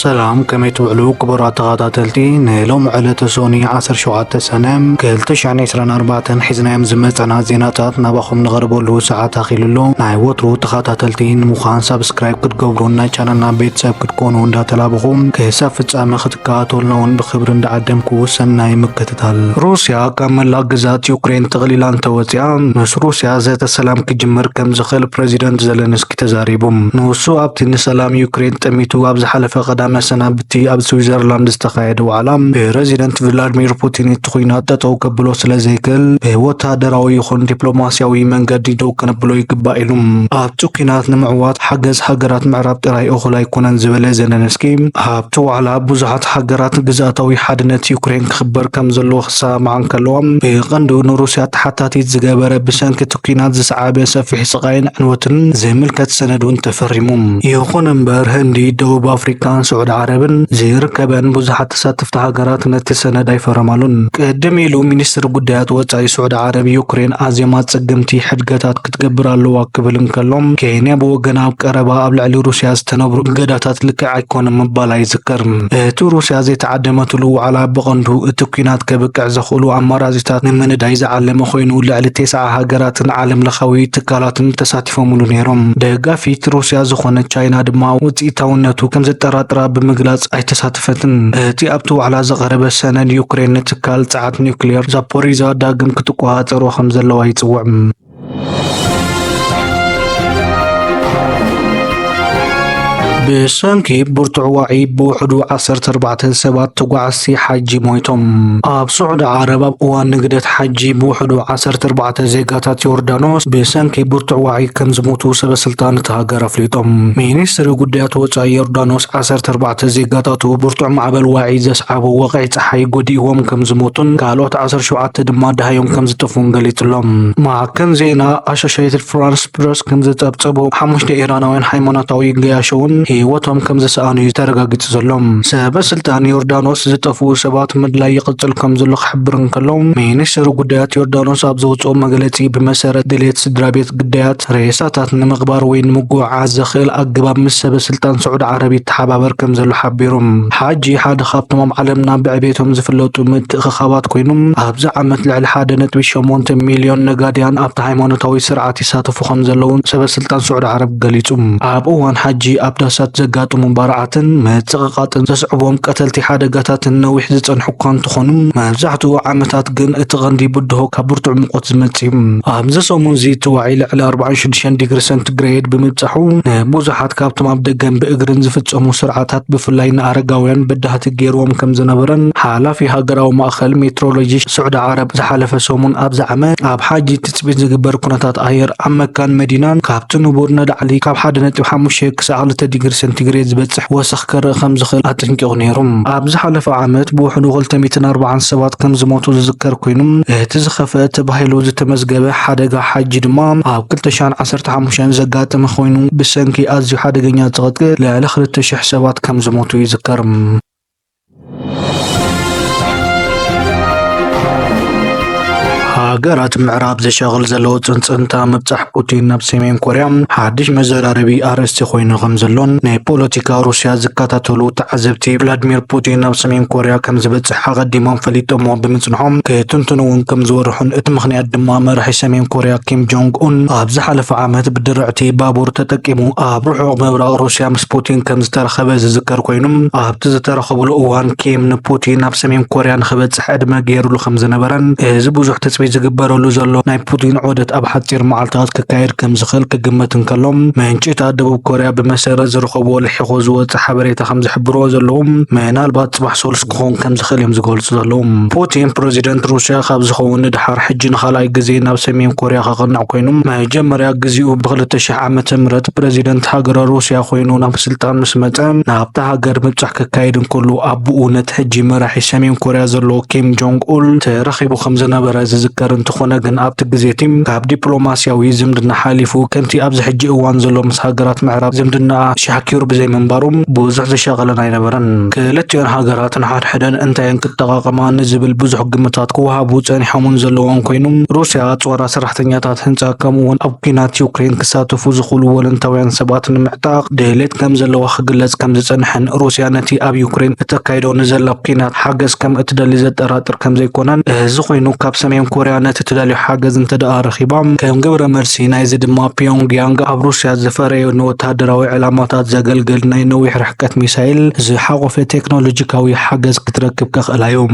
ሰላም፣ ከመይ ትውዕሉ ክቡራት ተኸታተልቲ? ንሎም ዕለተ ሶኒ ዓሰርተ ሸውዓተ ሰነ ክልተ ሽሕን ዕስራን ኣርባዕተን ሒዝናዮም ዝመጸና ዜናታት ናባኹም ንቐርበሉ ሰዓት ኣኺሉ ኣሎ። ናይ ወትሩ ተኸታተልቲ ንምዃን ሳብስክራይብ ክትገብሩን ናይ ቻነልና ቤተሰብ ክትኮኑ እንዳተላበኹ፣ ክሳብ ፍጻመ ክትከታተሉና እውን ብኽብሪ እንዳዓደምኩ፣ ሰናይ ምክትታል። ሩስያ ካብ መላእ ግዛት ዩክሬን ጠቕሊላ እንተወጺኣ፣ ምስ ሩስያ ዘተ ሰላም ክጅምር ከም ዝኽእል ፕረዚደንት ዘለንስኪ ተዛሪቡ። ንሱ ኣብቲ ንሰላም ዩክሬን ጠሚቱ ኣብ ዝሓለፈ ቀዳመ ሰናብቲ ኣብ ስዊዘርላንድ ዝተኻየደ ዋዕላ፣ ፕረዚደንት ቭላድሚር ፑቲን እቲ ኲናት ጠጠው ከብሎ ስለ ዘይክእል፣ ብወታደራዊ ይኹን ዲፕሎማስያዊ መንገዲ ደው ከነብሎ ይግባእ ኢሉ። ኣብቲ ኲናት ንምዕዋት ሓገዝ ሃገራት ምዕራብ ጥራይ እኹል ኣይኮነን ዝበለ ዘለንስኪ፣ ኣብቲ ዋዕላ ብዙሓት ሃገራት ግዝኣታዊ ሓድነት ዩክሬን ክኽበር ከም ዘለዎ ክሰማማዓ እንከለዋ፣ ብቐንዱ ንሩስያ ተሓታቲት ዝገበረ ብሰንኪ እቲ ኲናት ዝሰዓበ ሰፊሕ ስቓይን ዕንወትን ዝምልከት ሰነድ እውን ተፈሪሙ። ይኹን እምበር፣ ህንዲ፣ ደቡብ ኣፍሪካን ስዑዲ ዓረብን ዝርከበን ብዙሓት ተሳተፍቲ ሃገራት ነቲ ሰነድ ኣይፈረማሉን። ቅድም ኢሉ ሚኒስትሪ ጉዳያት ወጻኢ ስዑዲ ዓረብ፣ ዩክሬን ኣዝዮም ኣጸገምቲ ሕድገታት ክትገብር ኣለዋ ክብል እንከሎ፣ ኬንያ ብወገና ኣብ ቀረባ ኣብ ልዕሊ ሩስያ ዝተነብሩ እገዳታት ልክዕ ኣይኮነን ምባላ ይዝከር። እቲ ሩስያ ዘይተዓደመትሉ ዋዕላ ብቐንዱ እቲ ኲናት ከብቅዕ ዘኽእሉ ኣማራጺታት ንምንዳይ ዝዓለመ ኮይኑ፣ ልዕሊ ተስዓ ሃገራትን ዓለም ለኻዊ ትካላትን ተሳቲፎምሉ ነይሮም። ደጋፊት ሩስያ ዝኾነት ቻይና ድማ ውጽኢታውነቱ ከም ዘጠራጥራ ብምግላጽ ኣይተሳተፈትን። እቲ ኣብቲ ዋዕላ ዝቐረበ ሰነድ፣ ዩክሬን ንትካል ጸዓት ኒውክሌር ዛፖሪዛ ዳግም ክትቆጻጸሮ ከም ዘለዋ ይጽውዕ። ብሰንኪ ብርቱዕ ዋዒ ብውሕዱ ዓሰርተ ኣርባዕተ ሰባት ተጓዓዝቲ ሓጂ ሞይቶም። ኣብ ስዑዲ ዓረብ ኣብ እዋን ንግደት ሓጂ ብውሕዱ ዓሰርተ ኣርባዕተ ዜጋታት ዮርዳኖስ ብሰንኪ ብርቱዕ ዋዒ ከም ዝሞቱ ሰበ ስልጣን እታ ሃገር ኣፍሊጦም። ሚኒስትሪ ጉዳያት ወጻኢ ዮርዳኖስ ዓሰርተ ኣርባዕተ ዜጋታቱ ብርቱዕ ማዕበል ዋዒ ዘስዓቦ ወቕዒ ጸሓይ ጎዲእዎም ከም ዝሞቱን ካልኦት ዓሰርተ ሸውዓተ ድማ ደሃዮም ከም ዝጠፍኡን ገሊጹሎም። ማዕከን ዜና ኣሶሽየትድ ፍራንስ ፕረስ ከም ዝጸብጸቦ፣ ሓሙሽተ ኢራናውያን ሃይማኖታዊ ገያሾ እውን ህይወቶም ከም ዝሰኣኑ እዩ ተረጋጊጹ ዘሎ። ሰበ ስልጣን ዮርዳኖስ ዝጠፍኡ ሰባት ምድላይ ይቕጽል ከም ዘሎ ክሕብር እንከሎ፣ ሚኒስትሪ ጉዳያት ዮርዳኖስ ኣብ ዘውጽኦ መግለጺ፣ ብመሰረት ድሌት ስድራ ቤት ግዳያት፣ ሬሳታት ንምቕባር ወይ ንምጉዕዓዝ ዘኽእል ኣገባብ ምስ ሰበ ስልጣን ስዑዲ ዓረብ ይተሓባበር ከም ዘሎ ሓቢሩ። ሓጂ ሓደ ካብቶም ኣብ ዓለምና ብዕቤቶም ዝፍለጡ ምትእኽኻባት ኮይኑ፣ ኣብዚ ዓመት ልዕሊ ሓደ ነጥቢ ሸሞንተ ሚልዮን ነጋድያን ኣብቲ ሃይማኖታዊ ስርዓት ይሳተፉ ከም ዘለዉ ሰበ ስልጣን ስዑዲ ዓረብ ገሊጹ። ኣብ እዋን ሓጂ ኣብ ዳሳት ዘጋጥሙ ባርዓትን ምጽቕቓጥን ዘስዕቦም ቀተልቲ ሓደጋታትን ነዊሕ ዝጸንሑ እኳ እንተኾኑ፣ መብዛሕትኡ ዓመታት ግን እቲ ቀንዲ ብድሆ ካብ ብርቱዕ ሙቐት ዝመጽእ እዩ። ኣብዚ ሰሙን እዚ እቲ ዋዒ ልዕሊ ኣርባዓን ሽዱሽተን ዲግሪ ሰንቲግሬድ ብምብጻሑ፣ ንብዙሓት ካብቶም ኣብ ደገን ብእግርን ዝፍጸሙ ስርዓታት፣ ብፍላይ ንኣረጋውያን፣ በዳህቲ ገይርዎም ከም ዝነበረን ሓላፊ ሃገራዊ ማእከል ሜትሮሎጂ ስዑዲ ዓረብ ዝሓለፈ ሰሙን ኣብዚ ዓመት ኣብ ሓጂ ትጽቢት ዝግበር ኩነታት ኣየር ኣብ መካን መዲናን ካብቲ ንቡር ንላዕሊ ካብ ሓደ ነጥቢ ሓሙሽተ ክሳዕ ክልተ ዲግሪ ሰንቲግሬድ ዝበጽሕ ወሰኽ ከርኢ ከም ዝኽእል ኣጠንቂቑ ነይሩ። ኣብ ዝሓለፈ ዓመት ብውሕዱ ክልተ ሚእትን ኣርባዓን ሰባት ከም ዝሞቱ ዝዝከር ኮይኑ፣ እቲ ዝኸፍአ ተባሂሉ ዝተመዝገበ ሓደጋ ሓጂ ድማ ኣብ ክልተ ሽሕን ዓሰርተ ሓሙሽተን ዘጋጠመ ኮይኑ፣ ብሰንኪ ኣዝዩ ሓደገኛ ጽቕጥቅጥ ልዕሊ ክልተ ሽሕ ሰባት ከም ዝሞቱ ይዝከር። ሃገራት ምዕራብ ዘሻቕል ዘሎ ጽንጽንታ ምብጻሕ ፑቲን ናብ ሰሜን ኮርያ ሓድሽ መዘራረቢ ኣርእስቲ ኮይኑ ከም ዘሎን ናይ ፖለቲካ ሩስያ ዝከታተሉ ተዓዘብቲ፣ ቭላድሚር ፑቲን ናብ ሰሜን ኮርያ ከም ዝበጽሕ ኣቐዲሞም ፈሊጦሞ ብምጽንሖም ክትንትኑ እውን ከም ዝወርሑን፣ እቲ ምኽንያት ድማ መራሒ ሰሜን ኮርያ ኪም ጆንግ ኡን ኣብ ዝሓለፈ ዓመት ብድርዕቲ ባቡር ተጠቂሙ ኣብ ርሑቕ ምብራቕ ሩስያ ምስ ፑቲን ከም ዝተራኸበ ዝዝከር ኮይኑ፣ ኣብቲ ዝተራኸብሉ እዋን ኪም ንፑቲን ናብ ሰሜን ኮርያ ንኽበጽሕ ዕድመ ገይሩሉ ከም ዝነበረን፣ እዚ ብዙሕ ትጽቢት ዝግበረሉ ዘሎ ናይ ፑቲን ዑደት ኣብ ሓጺር መዓልታት ክካየድ ከም ዝኽእል ክግመት እንከሎ፣ ምንጭታት ደቡብ ኮርያ ብመሰረት ዝረኸብዎ ልሒኹ ዝወጸ ሓበሬታ ከም ዝሕብርዎ ዘለዉ፣ ምናልባት ጽባሕ ሰሉስ ክኸውን ከም ዝኽእል እዮም ዝገልጹ ዘለዉ። ፑቲን ፕረዚደንት ሩስያ ካብ ዝኸውን ንድሓር ሕጂ ንኻልኣይ ግዜ ናብ ሰሜን ኮርያ ከቕንዕ ኮይኑ፣ መጀመርያ ግዜኡ ብ ክልተ ሽሕ ዓመተ ምህረት ፕረዚደንት ሃገረ ሩስያ ኮይኑ ናብ ስልጣን ምስ መጸ፣ ናብታ ሃገር ምብጻሕ ከካይድ እንከሎ፣ ኣቦኡ ነቲ ሕጂ መራሒ ሰሜን ኮርያ ዘሎ ኪም ጆንግ ኡል ተራኺቡ ከም ዝነበረ ዝዝከር እንተኾነ ግን ኣብቲ ግዜ እቲ ካብ ዲፕሎማስያዊ ዝምድና ሓሊፉ ከምቲ ኣብዚ ሕጂ እዋን ዘሎ ምስ ሃገራት ምዕራብ ዝምድና ሻኪሩ ብዘይምንባሩ ብዙሕ ዘሻቐለን ኣይነበረን። ክልቲኦን ሃገራት ንሓድሕደን እንታይ እየን ክጠቓቐማ ንዝብል ብዙሕ ግምታት ክወሃቡ ጸኒሖምን ዘለዎን ኮይኑ፣ ሩስያ ጾራ ሰራሕተኛታት ህንጻ ከምኡ እውን ኣብ ኲናት ዩክሬን ክሳተፉ ዝኽእሉ ወለንታውያን ሰባት ንምዕጣቕ ድሌት ከም ዘለዋ ክግለጽ ከም ዝጸንሐን ሩስያ ነቲ ኣብ ዩክሬን እተካይዶ ንዘላ ኲናት ሓገዝ ከም እትደሊ ዘጠራጥር ከም ዘይኮነን፣ እዚ ኮይኑ ካብ ሰሜን ኮርያ ነቲ ትደልዮ ሓገዝ እንተ ደኣ ረኺባ፣ ከም ግብረ መልሲ ናይዚ ድማ ፒዮንግያንግ ኣብ ሩስያ ዝፈረዮ ንወተሃደራዊ ዕላማታት ዘገልግል ናይ ነዊሕ ርሕቀት ሚሳይል ዝሓቖፈ ቴክኖሎጂካዊ ሓገዝ ክትረክብ ክኽእላ እዩ።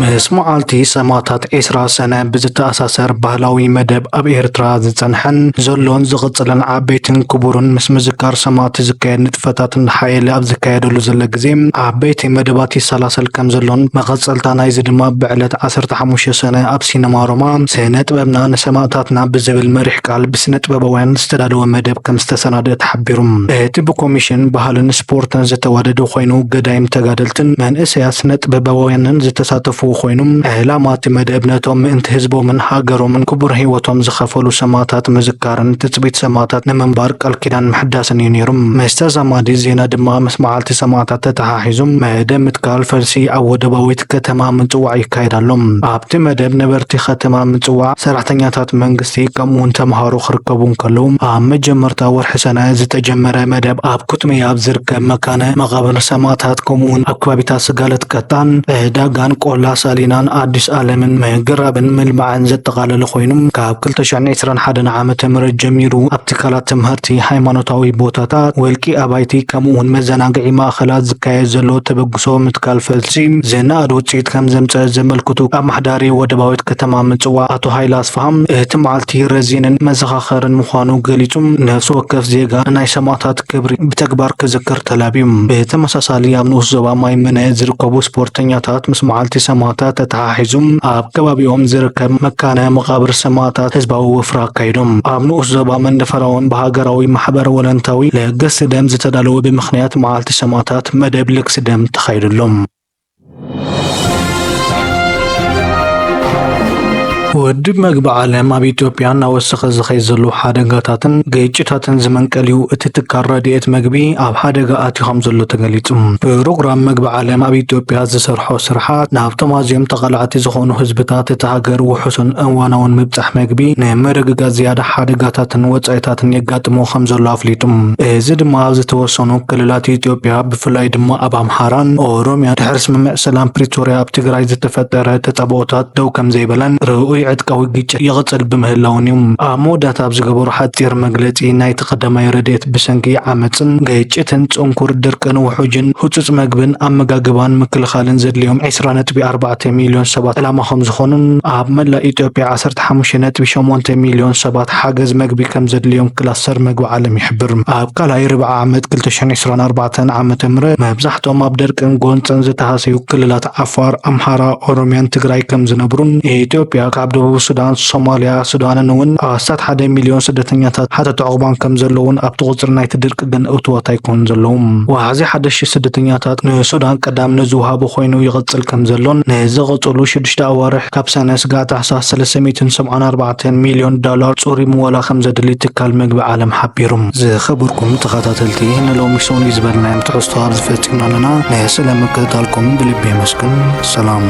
ምስ መዓልቲ ሰማእታት ዕስራ ሰነ ብዝተኣሳሰር ባህላዊ መደብ ኣብ ኤርትራ ዝጸንሐን ዘሎን ዝቕጽልን ዓበይትን ክቡርን ምስ ምዝካር ሰማእቲ ዝካየድ ንጥፈታት እንዳሓየለ ኣብ ዝካየደሉ ዘሎ ግዜ ዓበይቲ መደባት ይሰላሰል ከም ዘሎን መቐጸልታ ናይዚ ድማ ብዕለት ዓሰርተ ሓሙሽተ ሰነ ኣብ ሲነማ ሮማ ስነ ጥበብና ንሰማእታትና ብዝብል መሪሕ ቃል ብስነ ጥበባውያን ዝተዳለወ መደብ ከም ዝተሰናደአ ተሓቢሩ። እቲ ብኮሚሽን ባህልን ስፖርትን ዝተዋደደ ኮይኑ፣ ገዳይም ተጋደልትን መንእሰያት ስነ ጥበባውያንን ዝተሳተፍዎ ኮይኑ፣ ዕላማ እቲ መደብ ነቶም ምእንቲ ህዝቦምን ሃገሮምን ክቡር ህይወቶም ዝኸፈሉ ሰማእታት ምዝካርን ትጽቢት ሰማእታት ንምንባር ቃል ኪዳን ምሕዳስን እዩ ነይሩ። ምስ ተዛማዲ ዜና ድማ ምስ መዓልቲ ሰማእታት ተተሓሒዙ መደብ ምትካል ፈልሲ ኣብ ወደባዊት ከተማ ምጽዋዕ ይካየድ ኣሎ። ኣብቲ መደብ ነበርቲ ከተማ ምጽዋዕ፣ ሰራሕተኛታት መንግስቲ ከምኡውን ተምሃሮ ክርከቡ እንከለዉ፣ ኣብ መጀመርታ ወርሒ ሰነ ዝተጀመረ መደብ ኣብ ኩትሚ ኣብ ዝርከብ መካነ መቓብር ሰማእታት ከምኡውን ኣብ ከባቢታት ስጋለት ቀጣን፣ ዕዳጋን ቆላ ሳሊናን ኣዲስ ኣለምን ምግራብን ምልማዕን ዘጠቓለለ ኮይኑ፣ ካብ ክልተ ሽሕን ዕስራን ሓደን ዓመተ ምህረት ጀሚሩ ኣብ ትካላት ትምህርቲ፣ ሃይማኖታዊ ቦታታት፣ ውልቂ ኣባይቲ ከምኡውን መዘናግዒ ማእኸላት ዝካየድ ዘሎ ተበግሶ ምትካል ፈልሲ ዝነኣድ ውፅኢት ከም ዘምፀ ዘመልክቱ ኣመሓዳሪ ወደባዊት ከተማ ምጽዋዕ ኣቶ ሃይለ ኣስፍሃም፣ እቲ መዓልቲ ረዚንን መዘኻኸርን ምዃኑ ገሊጹ፣ ነፍሲ ወከፍ ዜጋ ንናይ ሰማእታት ክብሪ ብተግባር ክዝክር ተላብዩ። ብተመሳሳሊ ኣብ ንኡስ ዞባ ማይ ምነ ዝርከቡ ስፖርተኛታት ምስ መዓልቲ ሰማእታት ተተሓሒዙ ኣብ ከባቢኦም ዝርከብ መካነ መቓብር ሰማእታት ህዝባዊ ወፍሪ ኣካይዶም። ኣብ ንኡስ ዞባ መንደፈራ እውን ብሃገራዊ ማሕበር ወለንታዊ ለገስቲ ደም ዝተዳለወ ብምኽንያት መዓልቲ ሰማእታት መደብ ልግሲ ደም ተኻይዱሎም። ውድብ መግቢ ዓለም ኣብ ኢትዮጵያ እናወሰኸ ዝኸይድ ዘሎ ሓደጋታትን ግጭታትን ዝምንቀል እዩ። እቲ ትካል ረድኤት መግቢ ኣብ ሓደጋ ኣትዩ ከም ዘሎ ተገሊጹ። ፕሮግራም መግቢ ዓለም ኣብ ኢትዮጵያ ዝሰርሖ ስርሓት ናብቶም ኣዝዮም ተቓላዕቲ ዝኾኑ ህዝብታት እታ ሃገር ውሑስን እዋናውን ምብጻሕ መግቢ ንምርግጋጽ ዝያዳ ሓደጋታትን ወጻኢታትን የጋጥሞ ከም ዘሎ ኣፍሊጡ። እዚ ድማ ኣብ ዝተወሰኑ ክልላት ኢትዮጵያ፣ ብፍላይ ድማ ኣብ ኣምሓራን ኦሮሚያን፣ ድሕሪ ስምምዕ ሰላም ፕሪቶርያ ኣብ ትግራይ ዝተፈጠረ ተጻብኦታት ደው ከም ዘይበለን ርኡይ ዕጥቃዊ ግጭት ይቕጽል ብምህላውን እዩ። ኣብ መወዳእታ ኣብ ዝገበሮ ሓጺር መግለጺ፣ ናይቲ ቀዳማይ ረድኤት ብሰንኪ ዓመጽን ግጭትን፣ ጽንኩር ድርቅን፣ ውሑጅን ህጹጽ መግብን ኣመጋግባን ምክልኻልን ዘድልዮም ዕስራ ነጥቢ ኣርባዕተ ሚልዮን ሰባት ዕላማ ከም ዝኾኑን ኣብ መላእ ኢትዮጵያ ዓሰርተ ሓሙሽተ ነጥቢ ሸሞንተ ሚልዮን ሰባት ሓገዝ መግቢ ከም ዘድልዮም ክላስተር መግቢ ዓለም ይሕብር። ኣብ ካልኣይ ርብዓ ዓመት ክልተ ሽሕን ዕስራን ኣርባዕተን ዓመተ ምህረት መብዛሕትኦም ኣብ ደርቅን ጎንጽን ዝተሃሰዩ ክልላት ዓፋር፣ ኣምሓራ፣ ኦሮሚያን ትግራይ ከም ዝነብሩን ኢትዮጵያ ካብ ደቡብ ሱዳን፣ ሶማልያ፣ ሱዳንን እውን ኣስታት ሓደ ሚልዮን ስደተኛታት ሓተት ዕቑባን ከም ዘለውን ኣብቲ ቁጽሪ ናይቲ ድርቂ ግን እትዋት ኣይኮኑን ዘለዉ። ዋሕዚ ሓደ ሺሕ ስደተኛታት ንሱዳን ቀዳም ነዝውሃቡ ኮይኑ ይቕጽል ከም ዘሎን ንዝቕጽሉ ሽዱሽተ ኣዋርሕ ካብ ሰነ ስጋዕ ታሕሳስ ሰለስተ ሚእትን ሰብዓን ኣርባዕተን ሚልዮን ዶላር ጽሩይ ምወላ ከም ዘድሊ ትካል መግቢ ዓለም ሓቢሩ። ዝኸበርኩም ተኸታተልቲ፣ ንሎሚ ሰሙን ዝበልናዮም ትሕዝቶ ኣብዚ ፈጺምና ኣለና። ንስለ ምክትታልኩም ብልቢ የመስግን። ሰላም።